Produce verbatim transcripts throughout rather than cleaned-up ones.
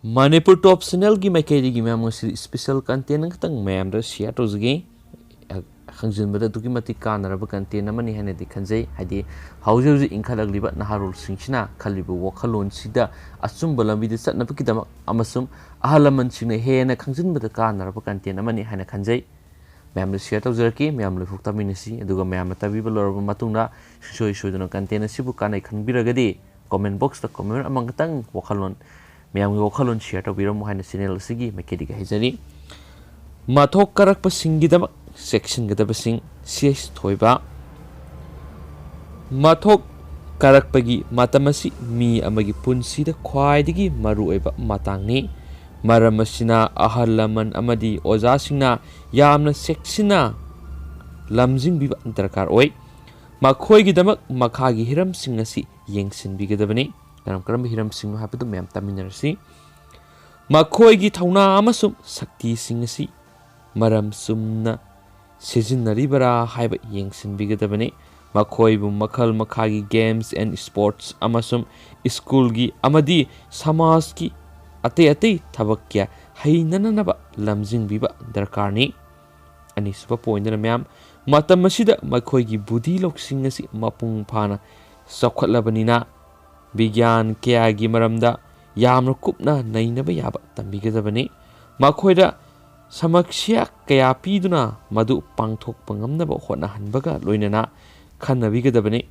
ꯃꯅꯤꯄꯨꯔ ꯇꯣꯞ ꯆꯦꯅꯦꯜꯒꯤ ꯃꯥꯏꯀꯩꯗꯒꯤ ꯃꯌꯥꯝ ꯉꯁꯤꯗꯤ special content ꯑꯃꯈꯛꯇꯪ ꯃꯌꯥꯝꯗ share ꯇꯧꯖꯒꯦ꯫ ꯑ, ꯈꯪꯖꯤꯟꯕꯗ ꯑꯗꯨꯛꯀꯤ ꯃꯇꯤꯛ ꯀꯥꯟꯅꯔꯕ content ꯑꯃꯅꯤ ꯍꯥꯏꯅꯗꯤ ꯈꯟꯖꯩ꯫ ꯍꯥꯏꯗꯤ ꯍꯧꯖꯤꯛ ꯍꯧꯖꯤꯛ ꯏꯟꯈꯠꯂꯛꯂꯤꯕ ꯅꯍꯥꯔꯣꯜꯁꯤꯡꯁꯤꯅ ꯈꯜꯂꯤꯕ ꯋꯥꯈꯜꯂꯣꯟꯁꯤꯗ ꯑꯆꯨꯝꯕ ꯂꯝꯕꯤꯗ ꯆꯠꯅꯕꯒꯤꯗꯃꯛ ꯑꯃꯁꯨꯡ ꯑꯍꯜ ꯂꯃꯟꯁꯤꯡꯅ ꯍꯦꯟꯅ ꯈꯪꯖꯤꯟꯕꯗ ꯀꯥꯟꯅꯔꯕ content ꯑꯃꯅꯤ ꯍꯥꯏꯅ ꯈꯟꯖꯩ꯫ ꯃꯌꯥꯝꯗ share ꯇꯧꯖꯔꯛꯀꯦ꯫ ꯃꯌꯥꯝ ꯂꯣꯏꯐꯥꯎ ꯇꯥꯃꯤꯟꯅꯁꯤ꯫ ꯑꯗꯨꯒ ꯃꯌꯥꯝꯅ ꯇꯥꯕꯤꯕ ꯂꯣꯏꯔꯕ ꯃꯇꯨꯡꯗ ꯁꯨꯡꯁꯣꯏ ꯁꯣꯏꯗꯅ content ꯑꯁꯤꯕꯨ ꯀꯥꯟꯅꯩ ꯈꯟꯕꯤꯔꯒꯗꯤ comment box ꯇ comment ꯑꯃꯈꯛꯇꯪ ꯋꯥꯈꯜꯂꯣꯟ, ꯃꯌꯥꯝꯒꯤ ꯋꯥꯈꯜꯂꯣꯟ share ꯇꯧꯕꯤꯔꯝꯃꯨ ꯍꯥꯏꯅ channel ꯑꯁꯤꯒꯤ ꯃꯥꯏꯀꯩꯗꯒꯤ ꯍꯥꯏꯖꯔꯤ꯫ ꯃꯊꯣꯛ ꯀꯥꯔꯛꯄꯁꯤꯡꯒꯤꯗꯃꯛ ꯆꯦꯛꯁꯤꯟꯒꯗꯕꯁꯤꯡ꯫ ꯁꯤ ꯑꯩꯆ ꯊꯣꯏꯕ꯫ ꯃꯊꯣꯛ ꯀꯥꯔꯛꯄꯒꯤ ꯃꯇꯝ ꯑꯁꯤ ꯃꯤ ꯑꯃꯒꯤ ꯄꯨꯟꯁꯤꯗ ꯈ꯭ꯋꯥꯏꯗꯒꯤ ꯃꯔꯨꯑꯣꯏꯕ ꯃꯇꯥꯡꯅꯤ꯫ ꯃꯔꯝ ꯑꯁꯤꯅ ꯑꯍꯜ ꯂꯃꯟ ꯑꯃꯗꯤ ꯑꯣꯖꯥꯁꯤꯡꯅ ꯌꯥꯝꯅ ꯆꯦꯛꯁꯤꯟꯅ ꯂꯝꯖꯤꯡꯕꯤꯕ ꯗꯔꯀꯥꯔ ꯑꯣꯏ꯫ ꯃꯈꯣꯏꯒꯤꯗꯃꯛ ꯃꯈꯥꯒꯤ ꯍꯤꯔꯝꯁꯤꯡ ꯑꯁꯤ ꯌꯦꯡꯁꯤꯟꯕꯤꯒꯗꯕꯅꯤ꯫ ꯀꯔꯝ ꯀꯔꯝꯕ ꯍꯤꯔꯝꯁꯤꯡꯅꯣ ꯍꯥꯏꯕꯗꯨ ꯃꯌꯥꯝ ꯇꯥꯃꯤꯟꯅꯔꯁꯤ꯫ ꯃꯈꯣꯏꯒꯤ ꯊꯧꯅꯥ ꯑꯃꯁꯨꯡ ꯁꯛꯇꯤꯁꯤꯡ ꯑꯁꯤ ꯃꯔꯝ ꯆꯨꯝꯅ ꯁꯤꯖꯤꯟꯅꯔꯤꯕꯔꯥ ꯍꯥꯏꯕ ꯌꯦꯡꯁꯤꯟꯕꯤꯒꯗꯕꯅꯤ꯫ ꯃꯈꯣꯏꯕꯨ ꯃꯈꯜ ꯃꯈꯥꯒꯤ games and sports ꯑꯃꯁꯨꯡ ꯁ꯭ꯀꯨꯜꯒꯤ ꯑꯃꯗꯤ ꯁꯃꯥꯖꯀꯤ ꯑꯇꯩ ꯑꯇꯩ ꯊꯕꯛ ꯀꯌꯥ ꯍꯩꯅꯅꯅꯕ ꯂꯝꯖꯤꯡꯕꯤꯕ ꯗꯔꯀꯥꯔꯅꯤ꯫ ꯑꯅꯤꯁꯨꯕ point ꯇꯅ ꯃꯌꯥꯝ, ꯃꯇꯝ ꯑꯁꯤꯗ ꯃꯈꯣꯏꯒꯤ ꯕꯨꯙꯤ ꯂꯧꯁꯤꯡ ꯑꯁꯤ ꯃꯄꯨꯡ ꯐꯥꯅ ꯆꯥꯎꯈꯠꯂꯕꯅꯤꯅ ꯕꯤꯒ꯭ꯌꯥꯟ ꯀꯌꯥꯒꯤ ꯃꯔꯝꯗ ꯌꯥꯝꯅ ꯀꯨꯞꯅ ꯅꯩꯅꯕ ꯌꯥꯕ ꯇꯝꯕꯤꯒꯗꯕꯅꯤ꯫ ꯃꯈꯣꯏꯗ ꯁꯃꯁ꯭ꯌꯥ ꯀꯌꯥ ꯄꯤꯗꯨꯅ ꯃꯗꯨ ꯄꯥꯡꯊꯣꯛꯄ ꯉꯝꯅꯕ ꯍꯣꯠꯅꯍꯟꯕꯒ ꯂꯣꯏꯅꯅ ꯈꯟꯅꯕꯤꯒꯗꯕꯅꯤ꯫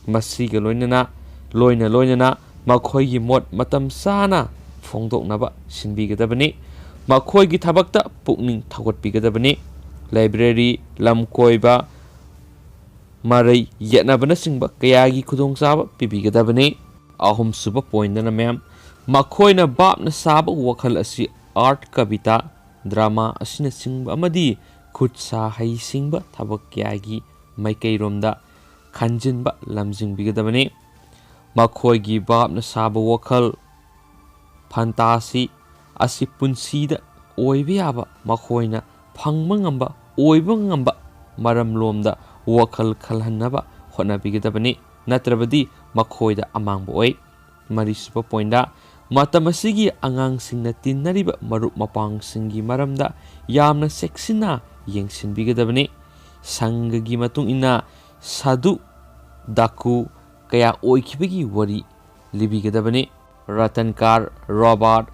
ꯃꯁꯤꯒ ꯂꯣꯏꯅꯅ, ꯂꯣꯏꯅ ꯂꯣꯏꯅꯅ ꯃꯈꯣꯏꯒꯤ ꯃꯣꯠ ꯃꯇꯝ ꯆꯥꯅ ꯐꯣꯡꯗꯣꯛꯅꯕ ꯁꯤꯟꯕꯤꯒꯗꯕꯅꯤ꯫ ꯃꯈꯣꯏꯒꯤ ꯊꯕꯛꯇ ꯄꯨꯛꯅꯤꯡ ꯊꯧꯒꯠꯄꯤꯒꯗꯕꯅꯤ꯫ Library, ꯂꯝꯀꯣꯏꯕ, ꯃꯔꯩ ꯌꯦꯠꯅꯕꯅꯆꯤꯡꯕ ꯀꯌꯥꯒꯤ ꯈꯨꯗꯣꯡꯆꯥꯕ ꯄꯤꯕꯤꯒꯗꯕꯅꯤ꯫ ꯑꯍꯨꯝꯁꯨꯕ point ꯇꯅ ꯃꯌꯥꯝ, ꯃꯈꯣꯏꯅ ꯚꯥꯞꯅ ꯁꯥꯕ ꯋꯥꯈꯜ ꯑꯁꯤ art, ꯀꯕꯤꯇꯥ, drama ꯑꯁꯤꯅꯆꯤꯡꯕ ꯑꯃꯗꯤ ꯈꯨꯠ ꯁꯥ ꯍꯩꯁꯤꯡꯕ ꯊꯕꯛ ꯀꯌꯥꯒꯤ ꯃꯥꯏꯀꯩꯔꯣꯝꯗ ꯈꯟꯖꯤꯟꯕ ꯂꯝꯖꯤꯡꯕꯤꯒꯗꯕꯅꯤ꯫ ꯃꯈꯣꯏꯒꯤ ꯚꯥꯞꯅ ꯁꯥꯕ ꯋꯥꯈꯜ, fantasy, ꯑꯁꯤ ꯄꯨꯟꯁꯤꯗ ꯑꯣꯏꯕ ꯌꯥꯕ, ꯃꯈꯣꯏꯅ ꯐꯪꯕ ꯉꯝꯕ, ꯑꯣꯏꯕ ꯉꯝꯕ ꯃꯔꯝꯂꯣꯝꯗ ꯋꯥꯈꯜ ꯈꯜꯍꯟꯅꯕ ꯍꯣꯠꯅꯕꯤꯒꯗꯕꯅꯤ, ꯅꯠꯇ꯭ꯔꯕꯗꯤ ꯃꯈꯣꯏꯗ ꯑꯃꯥꯡꯕ ꯑꯣꯏ꯫ ꯃꯔꯤꯁꯨꯕ point ꯇ, ꯃꯇꯝ ꯑꯁꯤꯒꯤ ꯑꯉꯥꯡꯁꯤꯡꯅ ꯇꯤꯟꯅꯔꯤꯕ ꯃꯔꯨꯞ ꯃꯄꯥꯡꯁꯤꯡꯒꯤ ꯃꯔꯝꯗ ꯌꯥꯝꯅ ꯆꯦꯛꯁꯤꯟꯅ ꯌꯦꯡꯁꯤꯟꯕꯤꯒꯗꯕꯅꯤ꯫ ꯁꯪꯒꯒꯤ ꯃꯇꯨꯡ ꯏꯟꯅ ꯁꯥꯗꯨ ꯗꯥꯀꯨ ꯀꯌꯥ ꯑꯣꯏꯈꯤꯕꯒꯤ ꯋꯥꯔꯤ ꯂꯤꯕꯤꯒꯗꯕꯅꯤ꯫ ꯔꯇꯟꯀꯥꯔ, ꯔꯣꯕꯥꯔꯠ,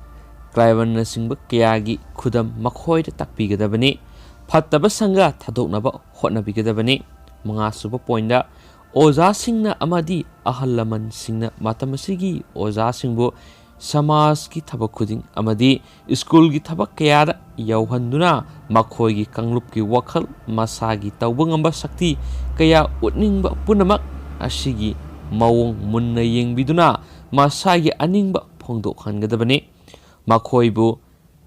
ꯀ꯭ꯂꯥꯏꯕꯟꯅꯆꯤꯡꯕ ꯀꯌꯥꯒꯤ ꯈꯨꯗꯝ ꯃꯈꯣꯏꯗ ꯇꯥꯛꯄꯤꯒꯗꯕꯅꯤ꯫ ꯐꯠꯇꯕ ꯁꯪꯒ ꯊꯥꯗꯣꯛꯅꯕ ꯍꯣꯠꯅꯕꯤꯒꯗꯕꯅꯤ꯫ ꯃꯉꯥꯁꯨꯕ ꯄꯣꯏꯟꯗ, ꯑꯣꯖꯥꯁꯤꯡꯅ ꯑꯃꯗꯤ ꯑꯍꯜ ꯂꯃꯟꯁꯤꯡꯅ ꯃꯇꯝ ꯑꯁꯤꯒꯤ ꯑꯣꯖꯥꯁꯤꯡꯕꯨ ꯁꯃꯥꯖꯀꯤ ꯊꯕꯛ ꯈꯨꯗꯤꯡ ꯑꯃꯗꯤ ꯁ꯭ꯀꯨꯜꯒꯤ ꯊꯕꯛ ꯀꯌꯥꯗ ꯌꯥꯎꯍꯟꯗꯨꯅ ꯃꯈꯣꯏꯒꯤ ꯀꯥꯡꯂꯨꯞꯀꯤ ꯋꯥꯈꯜ, ꯃꯁꯥꯒꯤ ꯇꯧꯕ ꯉꯝꯕ ꯁꯛꯇꯤ ꯀꯌꯥ ꯎꯠꯅꯤꯡꯕ ꯄꯨꯝꯅꯃꯛ ꯑꯁꯤꯒꯤ ꯃꯑꯣꯡ ꯃꯨꯟꯅ ꯌꯦꯡꯕꯤꯗꯨꯅ ꯃꯁꯥꯒꯤ ꯑꯅꯤꯡꯕ ꯐꯣꯡꯗꯣꯛꯍꯟꯒꯗꯕꯅꯤ꯫ ꯃꯈꯣꯏꯕꯨ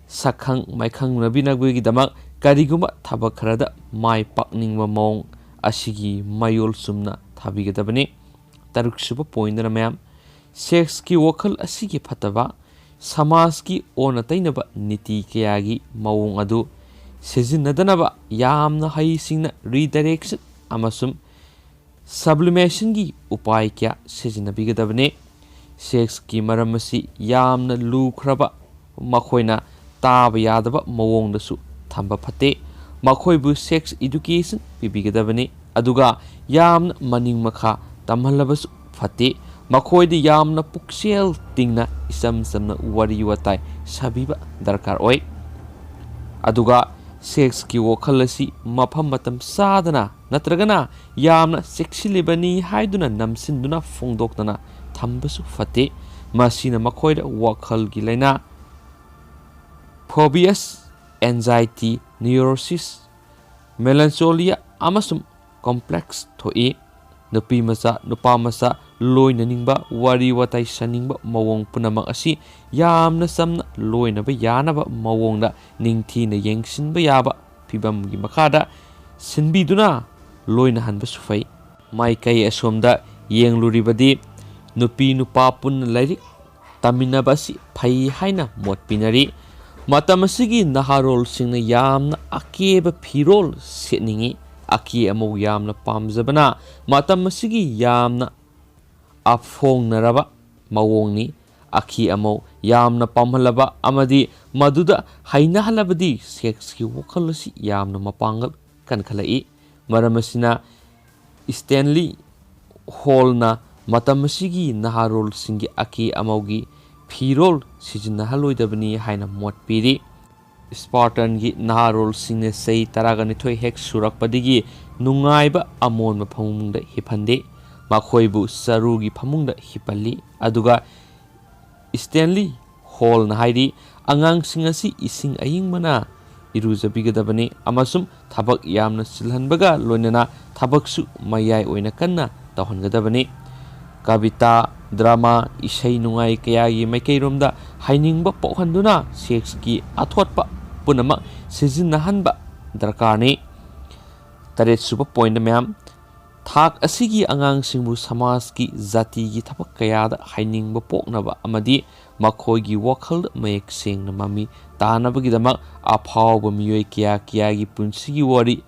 ꯁꯛꯈꯪ ꯃꯥꯏꯈꯪꯅꯕꯤꯅꯕꯒꯤꯗꯃꯛ ꯀꯔꯤꯒꯨꯝꯕ ꯊꯕꯛ ꯈꯔꯗ ꯃꯥꯏ ꯄꯥꯛꯅꯤꯡꯕ ꯃꯑꯣꯡ ꯑꯁꯤꯒꯤ ꯃꯌꯣꯜ ꯆꯨꯝꯅ ꯊꯥꯕꯤꯒꯗꯕꯅꯤ꯫ ꯇꯔꯨꯛꯁꯨꯕ ꯄꯣꯏꯟꯗꯅ ꯃꯌꯥꯝ, ꯁꯦꯛꯁꯀꯤ ꯋꯥꯈꯜ ꯑꯁꯤꯒꯤ ꯐꯠꯇꯕ, ꯁꯃꯥꯖꯀꯤ ꯑꯣꯟꯅ ꯇꯩꯅꯕ ꯅꯤꯇꯤ ꯀꯌꯥꯒꯤ ꯃꯑꯣꯡ ꯑꯗꯨ ꯁꯤꯖꯤꯟꯅꯗꯅꯕ ꯌꯥꯝꯅ ꯍꯩꯁꯤꯡꯅ ꯔꯤꯗꯥꯏꯔꯦꯛꯁꯟ ꯑꯃꯁꯨꯡ ꯁꯕꯂꯤꯃꯦꯁꯟꯒꯤ ꯎꯄꯥꯏ ꯀꯌꯥ ꯁꯤꯖꯤꯟꯅꯕꯤꯒꯗꯕꯅꯤ꯫ ꯁꯦꯛꯁꯀꯤ ꯃꯔꯝ ꯑꯁꯤ ꯌꯥꯝꯅ ꯂꯨꯈ꯭ꯔꯕ, ꯃꯈꯣꯏꯅ ꯇꯥꯕ ꯌꯥꯗꯕ ꯃꯑꯣꯡꯗꯁꯨ ꯊꯝꯕ ꯐꯠꯇꯦ꯫ ꯃꯈꯣꯏꯕꯨ ꯁꯦꯛꯁ ꯏꯗꯨꯀꯦꯁꯟ ꯄꯤꯕꯤꯒꯗꯕꯅꯤ, ꯑꯗꯨꯒ ꯌꯥꯝꯅ ꯃꯅꯤꯡ ꯃꯈꯥ ꯇꯝꯍꯜꯂꯕꯁꯨ ꯐꯠꯇꯦ꯫ ꯃꯈꯣꯏꯗ ꯌꯥꯝꯅ ꯄꯨꯛꯆꯦꯜ ꯇꯤꯡꯅ ꯏꯆꯝ ꯆꯝꯅ ꯋꯥꯔꯤ ꯋꯥꯇꯥꯏ ꯁꯥꯕꯤꯕ ꯗꯔꯀꯥꯔ ꯑꯣꯏ꯫ ꯑꯗꯨꯒ ꯁꯦꯛꯁꯀꯤ ꯋꯥꯈꯜ ꯑꯁꯤ ꯃꯐꯝ ꯃꯇꯝ ꯆꯥꯗꯅ ꯅꯠꯇ꯭ꯔꯒꯅ ꯌꯥꯝꯅ ꯆꯦꯛꯁꯤꯜꯂꯤꯕꯅꯤ ꯍꯥꯏꯗꯨꯅ ꯅꯝꯁꯤꯟꯗꯨꯅ ꯐꯣꯡꯗꯣꯛꯇꯅ ꯊꯝꯕꯁꯨ ꯐꯠꯇꯦ꯫ ꯃꯁꯤꯅ ꯃꯈꯣꯏꯗ ꯋꯥꯈꯜꯒꯤ ꯂꯥꯏꯅꯥ, ꯐꯣꯕꯤꯌꯥꯁ, ꯑꯦꯟꯖꯥꯏꯇꯤ, ꯅ꯭ꯌꯨꯔꯣꯁꯤꯁ, ꯃꯦꯂꯥꯟꯆꯣꯂꯤꯌꯥ ꯑꯃꯁꯨꯡ ꯀꯣꯝꯄ꯭ꯂꯦꯛꯁ ꯊꯣꯛꯏ꯫ ꯅꯨꯄꯤ ꯃꯆꯥ, ꯅꯨꯄꯥ ꯃꯆꯥ, ꯂꯣꯏꯅꯅꯤꯡꯕ, ꯋꯥꯔꯤ ꯋꯥꯇꯥꯏ ꯁꯥꯅꯤꯡꯕ ꯃꯑꯣꯡ ꯄꯨꯝꯅꯃꯛ ꯑꯁꯤ ꯌꯥꯝꯅ ꯆꯝꯅ ꯂꯣꯏꯅꯕ ꯌꯥꯅꯕ ꯃꯑꯣꯡꯗ ꯅꯤꯡꯊꯤꯅ ꯌꯦꯡꯁꯤꯟꯕ ꯌꯥꯕ ꯐꯤꯚꯝꯒꯤ ꯃꯈꯥꯗ ꯁꯤꯟꯕꯤꯗꯨꯅ ꯂꯣꯏꯅꯍꯟꯕꯁꯨ ꯐꯩ꯫ ꯃꯥꯏꯀꯩ ꯑꯁꯣꯝꯗ ꯌꯦꯡꯂꯨꯔꯤꯕꯗꯤ, ꯅꯨꯄꯤ ꯅꯨꯄꯥ ꯄꯨꯟꯅ ꯂꯥꯏꯔꯤꯛ ꯇꯝꯃꯤꯟꯅꯕ ꯑꯁꯤ ꯐꯩ ꯍꯥꯏꯅ ꯃꯣꯠ ꯄꯤꯅꯔꯤ꯫ ꯃꯇꯝ ꯑꯁꯤꯒꯤ ꯅꯍꯥꯔꯣꯜꯁꯤꯡꯅ ꯌꯥꯝꯅ ꯑꯀꯦꯕ ꯐꯤꯔꯣꯜ ꯁꯦꯠꯅꯤꯡꯏ꯫ ꯑꯀꯦ ꯑꯃꯧ ꯌꯥꯝꯅ ꯄꯥꯝꯖꯕꯅ ꯃꯇꯝ ꯑꯁꯤꯒꯤ ꯌꯥꯝꯅ ꯑꯐꯣꯡꯅꯔꯕ ꯃꯑꯣꯡꯅꯤ꯫ ꯑꯀꯤ ꯑꯃꯧ ꯌꯥꯝꯅ ꯄꯥꯝꯍꯜꯂꯕ ꯑꯃꯗꯤ ꯃꯗꯨꯗ ꯍꯩꯅꯍꯜꯂꯕꯗꯤ ꯁꯦꯛꯁꯀꯤ ꯋꯥꯈꯜ ꯑꯁꯤ ꯌꯥꯝꯅ ꯃꯄꯥꯡꯒꯜ ꯀꯟꯈꯠꯂꯛꯏ꯫ ꯃꯔꯝ ꯑꯁꯤꯅ ꯁ꯭ꯇꯦꯟꯂꯤ ꯍꯣꯜꯅ ꯃꯇꯝ ꯑꯁꯤꯒꯤ ꯅꯍꯥꯔꯣꯜꯁꯤꯡꯒꯤ ꯑꯀꯦ ꯑꯃꯧꯒꯤ ꯐꯤꯔꯣꯜ ꯁꯤꯖꯤꯟꯅꯍꯜꯂꯣꯏꯗꯕꯅꯤ ꯍꯥꯏꯅ ꯃꯣꯠ ꯄꯤꯔꯤ꯫ ꯁ꯭ꯄꯥꯔꯇꯟꯒꯤ ꯅꯍꯥꯔꯣꯜꯁꯤꯡꯅ ꯆꯍꯤ ꯇꯔꯥꯒ ꯅꯤꯊꯣꯏ ꯍꯦꯛ ꯁꯨꯔꯛꯄꯗꯒꯤ ꯅꯨꯡꯉꯥꯏꯕ ꯑꯃꯣꯟꯕ ꯐꯃꯨꯡꯗ ꯍꯤꯞꯍꯟꯗꯦ꯫ ꯃꯈꯣꯏꯕꯨ ꯆꯔꯨꯒꯤ ꯐꯃꯨꯡꯗ ꯍꯤꯞꯍꯜꯂꯤ꯫ ꯑꯗꯨꯒ ꯁ꯭ꯇꯦꯟꯂꯤ ꯍꯣꯜꯅ ꯍꯥꯏꯔꯤ, ꯑꯉꯥꯡꯁꯤꯡ ꯑꯁꯤ ꯏꯁꯤꯡ ꯑꯏꯪꯕꯅ ꯏꯔꯨꯖꯕꯤꯒꯗꯕꯅꯤ ꯑꯃꯁꯨꯡ ꯊꯕꯛ ꯌꯥꯝꯅ ꯆꯤꯜꯍꯟꯕꯒ ꯂꯣꯏꯅꯅ ꯊꯕꯛꯁꯨ ꯃꯌꯥꯏ ꯑꯣꯏꯅ ꯀꯟꯅ ꯇꯧꯍꯟꯒꯗꯕꯅꯤ꯫ ꯀꯕꯤꯇꯥ, ꯗ꯭ꯔꯃꯥ, ꯏꯁꯩ ꯅꯨꯡꯉꯥꯏ ꯀꯌꯥꯒꯤ ꯃꯥꯏꯀꯩꯔꯣꯝꯗ ꯍꯩꯅꯤꯡꯕ ꯄꯣꯛꯍꯟꯗꯨꯅ ꯁꯦꯛꯁꯀꯤ ꯑꯊꯣꯠꯄ ꯄꯨꯝꯅꯃꯛ ꯁꯤꯖꯤꯟꯅꯍꯟꯕ ꯗꯔꯀꯥꯔꯅꯤ꯫ ꯇꯔꯦꯠꯁꯨꯕ ꯄꯣꯏꯟꯗ ꯃꯌꯥꯝ, ꯊꯥꯛ ꯑꯁꯤꯒꯤ ꯑꯉꯥꯡꯁꯤꯡꯕꯨ ꯁꯃꯥꯖꯀꯤ, ꯖꯥꯇꯤꯒꯤ ꯊꯕꯛ ꯀꯌꯥꯗ ꯍꯩꯅꯤꯡꯕ ꯄꯣꯛꯅꯕ ꯑꯃꯗꯤ ꯃꯈꯣꯏꯒꯤ ꯋꯥꯈꯜꯗ ꯃꯌꯦꯛ ꯁꯦꯡꯅ ꯃꯃꯤ ꯇꯥꯅꯕꯒꯤꯗꯃꯛ ꯑꯐꯥꯎꯕ ꯃꯤꯑꯣꯏ ꯀꯌꯥ ꯀꯌꯥꯒꯤ ꯄꯨꯟꯁꯤꯒꯤ ꯋꯥꯔꯤ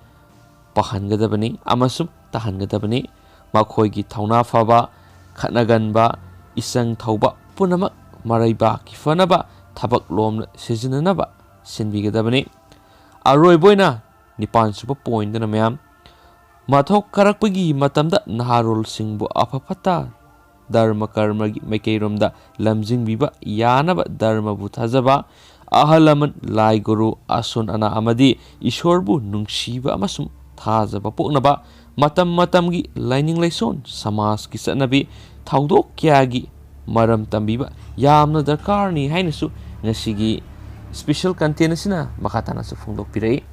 ꯄꯥꯍꯟꯒꯗꯕꯅꯤ ꯑꯃꯁꯨꯡ ꯇꯥꯍꯟꯒꯗꯕꯅꯤ꯫ ꯃꯈꯣꯏꯒꯤ ꯊꯧꯅꯥ ꯐꯕ, ꯈꯠꯅꯒꯟꯕ, ꯏꯆꯪ ꯊꯧꯕ ꯄꯨꯝꯅꯃꯛ ꯃꯔꯩꯕꯥꯛꯀꯤ ꯐꯅꯕ ꯊꯕꯛ ꯂꯣꯝꯗ ꯁꯤꯖꯤꯟꯅꯅꯕ ꯁꯤꯟꯕꯤꯒꯗꯕꯅꯤ꯫ ꯑꯔꯣꯏꯕ ꯑꯣꯏꯅ ꯅꯤꯄꯥꯟꯁꯨꯕ ꯄꯣꯏꯟꯗꯅ ꯃꯌꯥꯝ, ꯃꯊꯧ ꯀꯥꯔꯛꯄꯒꯤ ꯃꯇꯝꯗ ꯅꯍꯥꯔꯣꯜꯁꯤꯡꯕꯨ ꯑꯐ ꯐꯠꯇ ꯙꯔꯃ ꯀꯔꯃꯒꯤ ꯃꯥꯏꯀꯩꯔꯣꯝꯗ ꯂꯝꯖꯤꯡꯕꯤꯕ ꯌꯥꯅꯕ ꯙꯔꯃꯕꯨ ꯊꯥꯖꯕ, ꯑꯍꯜ ꯂꯃꯟ, ꯂꯥꯏ ꯒꯨꯔꯨ, ꯑꯁꯣꯟ ꯑꯅꯥ ꯑꯃꯗꯤ ꯏꯁꯣꯔꯕꯨ ꯅꯨꯡꯁꯤꯕ ꯑꯃꯁꯨꯡ ꯊꯥꯖꯕ ꯄꯣꯛꯅꯕ ꯃꯇꯝ ꯃꯇꯝꯒꯤ ꯂꯥꯏꯅꯤꯡ ꯂꯥꯏꯁꯣꯟ, ꯁꯃꯥꯖꯀꯤ ꯆꯠꯅꯕꯤ, ꯊꯧꯗꯣꯛ ꯀꯌꯥꯒꯤ ꯃꯔꯝ ꯇꯝꯕꯤꯕ ꯌꯥꯝꯅ ꯗꯔꯀꯥꯔꯅꯤ ꯍꯥꯏꯅꯁꯨ ꯉꯁꯤꯒꯤ ꯁ꯭ꯄꯤꯁꯦꯜ ꯀꯟꯇꯦꯟ ꯑꯁꯤꯅ ꯃꯈꯥ ꯇꯥꯅꯁꯨ ꯐꯣꯡꯗꯣꯛꯄꯤꯔꯛꯏ꯫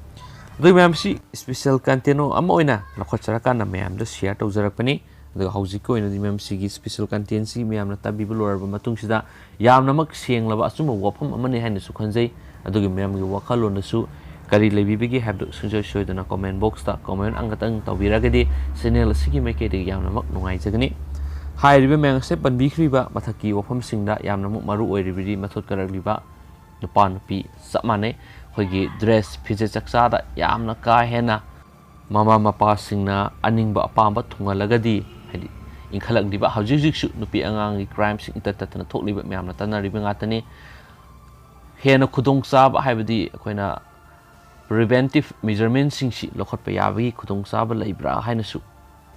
ꯑꯗꯨꯒ ꯃꯌꯥꯝꯁꯤ ꯁ꯭ꯄꯤꯁꯦꯜ ꯀꯟꯇꯦꯟ ꯑꯃ ꯑꯣꯏꯅ ꯂꯧꯈꯠꯆꯔꯀꯥꯟꯗ ꯃꯌꯥꯝꯗ ꯁꯤꯌꯔ ꯇꯧꯖꯔꯛꯄꯅꯤ꯫ ꯑꯗꯨꯒ ꯍꯧꯖꯤꯛꯀꯤ ꯑꯣꯏꯅꯗꯤ ꯃꯌꯥꯝꯁꯤꯒꯤ ꯁ꯭ꯄꯤꯁꯦꯜ ꯀꯟꯇꯦꯟꯁꯤ ꯃꯌꯥꯝꯅ ꯇꯥꯕꯤꯕ ꯂꯣꯏꯔꯕ ꯃꯇꯨꯡꯁꯤꯗ ꯌꯥꯝꯅꯃꯛ ꯁꯦꯡꯂꯕ ꯑꯆꯨꯝꯕ ꯋꯥꯐꯝ ꯑꯃꯅꯤ ꯍꯥꯏꯅꯁꯨ ꯈꯟꯖꯩ꯫ ꯑꯗꯨꯒꯤ ꯃꯌꯥꯝꯒꯤ ꯋꯥꯈꯜꯂꯣꯟꯗꯁꯨ ꯀꯔꯤ ꯂꯩꯕꯤꯕꯒꯦ ꯍꯥꯏꯕꯗꯨ ꯁꯨꯡꯁꯣꯏ ꯁꯣꯏꯗꯅ ꯀꯣꯃꯦꯟ ꯕꯣꯛꯁꯇ ꯀꯣꯃꯦꯟ ꯑꯃꯈꯛꯇꯪ ꯇꯧꯕꯤꯔꯒꯗꯤ ꯆꯦꯅꯦꯜ ꯑꯁꯤꯒꯤ ꯃꯥꯏꯀꯩꯗꯒꯤ ꯌꯥꯝꯅꯃꯛ ꯅꯨꯡꯉꯥꯏꯖꯒꯅꯤ꯫ ꯍꯥꯏꯔꯤꯕ ꯃꯌꯥꯝ ꯑꯁꯦ ꯄꯟꯕꯤꯈ꯭ꯔꯤꯕ ꯃꯊꯛꯀꯤ ꯋꯥꯐꯝꯁꯤꯡꯗ ꯌꯥꯝꯅꯃꯛ ꯃꯔꯨ ꯑꯣꯏꯔꯤꯕꯗꯤ ꯃꯊꯣꯠ ꯀꯥꯔꯛꯂꯤꯕ ꯅꯨꯄꯥ ꯅꯨꯄꯤ ꯆꯞ ꯃꯥꯟꯅꯩ꯫ ꯑꯩꯈꯣꯏꯒꯤ ꯗ꯭ꯔꯦꯁ ꯐꯤꯖꯦꯠ ꯆꯛꯆꯥꯗ ꯌꯥꯝꯅ ꯀꯥ ꯍꯦꯟꯅ ꯃꯃꯥ ꯃꯄꯥꯁꯤꯡꯅ ꯑꯅꯤꯡꯕ ꯑꯄꯥꯝꯕ ꯊꯨꯡꯍꯜꯂꯒꯗꯤ, ꯍꯥꯏꯗꯤ ꯏꯟꯈꯠꯂꯛꯂꯤꯕ, ꯍꯧꯖꯤꯛ ꯍꯧꯖꯤꯛꯁꯨ ꯅꯨꯄꯤ ꯑꯉꯥꯡꯒꯤ crimeꯁꯤꯡ ꯏꯇꯠ ꯇꯠꯇꯅ ꯊꯣꯛꯂꯤꯕ, ꯃꯌꯥꯝꯅ ꯇꯥꯟꯅꯔꯤꯕ ꯉꯥꯛꯇꯅꯤ꯫ ꯍꯦꯟꯅ ꯈꯨꯗꯣꯡꯆꯥꯕ ꯍꯥꯏꯕꯗꯤ ꯑꯩꯈꯣꯏꯅ preventive measurementꯁꯤꯡꯁꯤ ꯂꯧꯈꯠꯄ ꯌꯥꯕꯒꯤ ꯈꯨꯗꯣꯡꯆꯥꯕ ꯂꯩꯕ꯭ꯔꯥ ꯍꯥꯏꯅꯁꯨ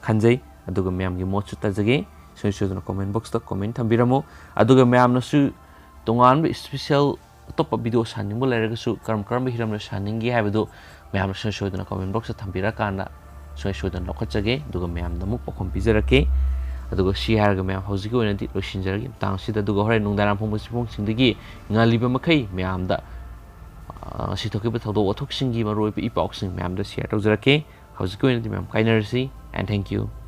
ꯈꯟꯖꯩ꯫ ꯑꯗꯨꯒ ꯃꯌꯥꯝꯒꯤ ꯃꯣꯠꯁꯨ ꯇꯥꯖꯒꯦ꯫ ꯁꯨꯡꯁꯣꯏ ꯁꯣꯏꯗꯅ comment boxꯇ comment ꯊꯝꯕꯤꯔꯝꯃꯨ꯫ ꯑꯗꯨꯒ ꯃꯌꯥꯝꯅꯁꯨ ꯇꯣꯉꯥꯟꯕ special ꯑꯇꯣꯞꯄ video ꯁꯥꯅꯤꯡꯕ ꯂꯩꯔꯒꯁꯨ, ꯀꯔꯝ ꯀꯔꯝꯕ ꯍꯤꯔꯝꯗ ꯁꯥꯅꯤꯡꯒꯦ ꯍꯥꯏꯕꯗꯨ ꯃꯌꯥꯝꯅ ꯁꯨꯡꯁꯣꯏ ꯁꯣꯏꯗꯅ comment boxꯇ ꯊꯝꯕꯤꯔꯀꯥꯟꯗ ꯁꯨꯡꯁꯣꯏ ꯁꯣꯏꯗꯅ ꯂꯧꯈꯠꯆꯒꯦ꯫ ꯑꯗꯨꯒ ꯃꯌꯥꯝꯗ ꯑꯃꯨꯛ ꯄꯥꯎꯈꯨꯝ ꯄꯤꯖꯔꯛꯀꯦ꯫ ꯑꯗꯨꯒ ꯁꯤ ꯍꯥꯏꯔꯒ ꯃꯌꯥꯝ ꯍꯧꯖꯤꯛꯀꯤ ꯑꯣꯏꯅꯗꯤ ꯂꯣꯏꯁꯤꯟꯖꯔꯒꯦ ꯃꯇꯥꯡ ꯑꯁꯤꯗ꯫ ꯑꯗꯨꯒ ꯍꯣꯔꯦꯟ ꯅꯨꯡꯗꯥꯡ ꯐꯣꯡꯕ ꯆꯦꯐꯣꯡꯁꯤꯡꯗꯒꯤ ꯉꯜꯂꯤꯕ ꯃꯈꯩ ꯃꯌꯥꯝꯗ, ꯑ, ꯉꯁꯤ ꯊꯣꯛꯈꯤꯕ ꯊꯧꯗꯣꯛ ꯋꯥꯊꯣꯛꯁꯤꯡꯒꯤ ꯃꯔꯨꯑꯣꯏꯕ ꯏ ꯄꯥꯎꯁꯤꯡ ꯃꯌꯥꯝꯗ share ꯇꯧꯖꯔꯛꯀꯦ꯫ ꯍꯧꯖꯤꯛꯀꯤ ꯑꯣꯏꯅꯗꯤ ꯃꯌꯥꯝ ꯀꯥꯏꯅꯔꯁꯤ, and thank you꯫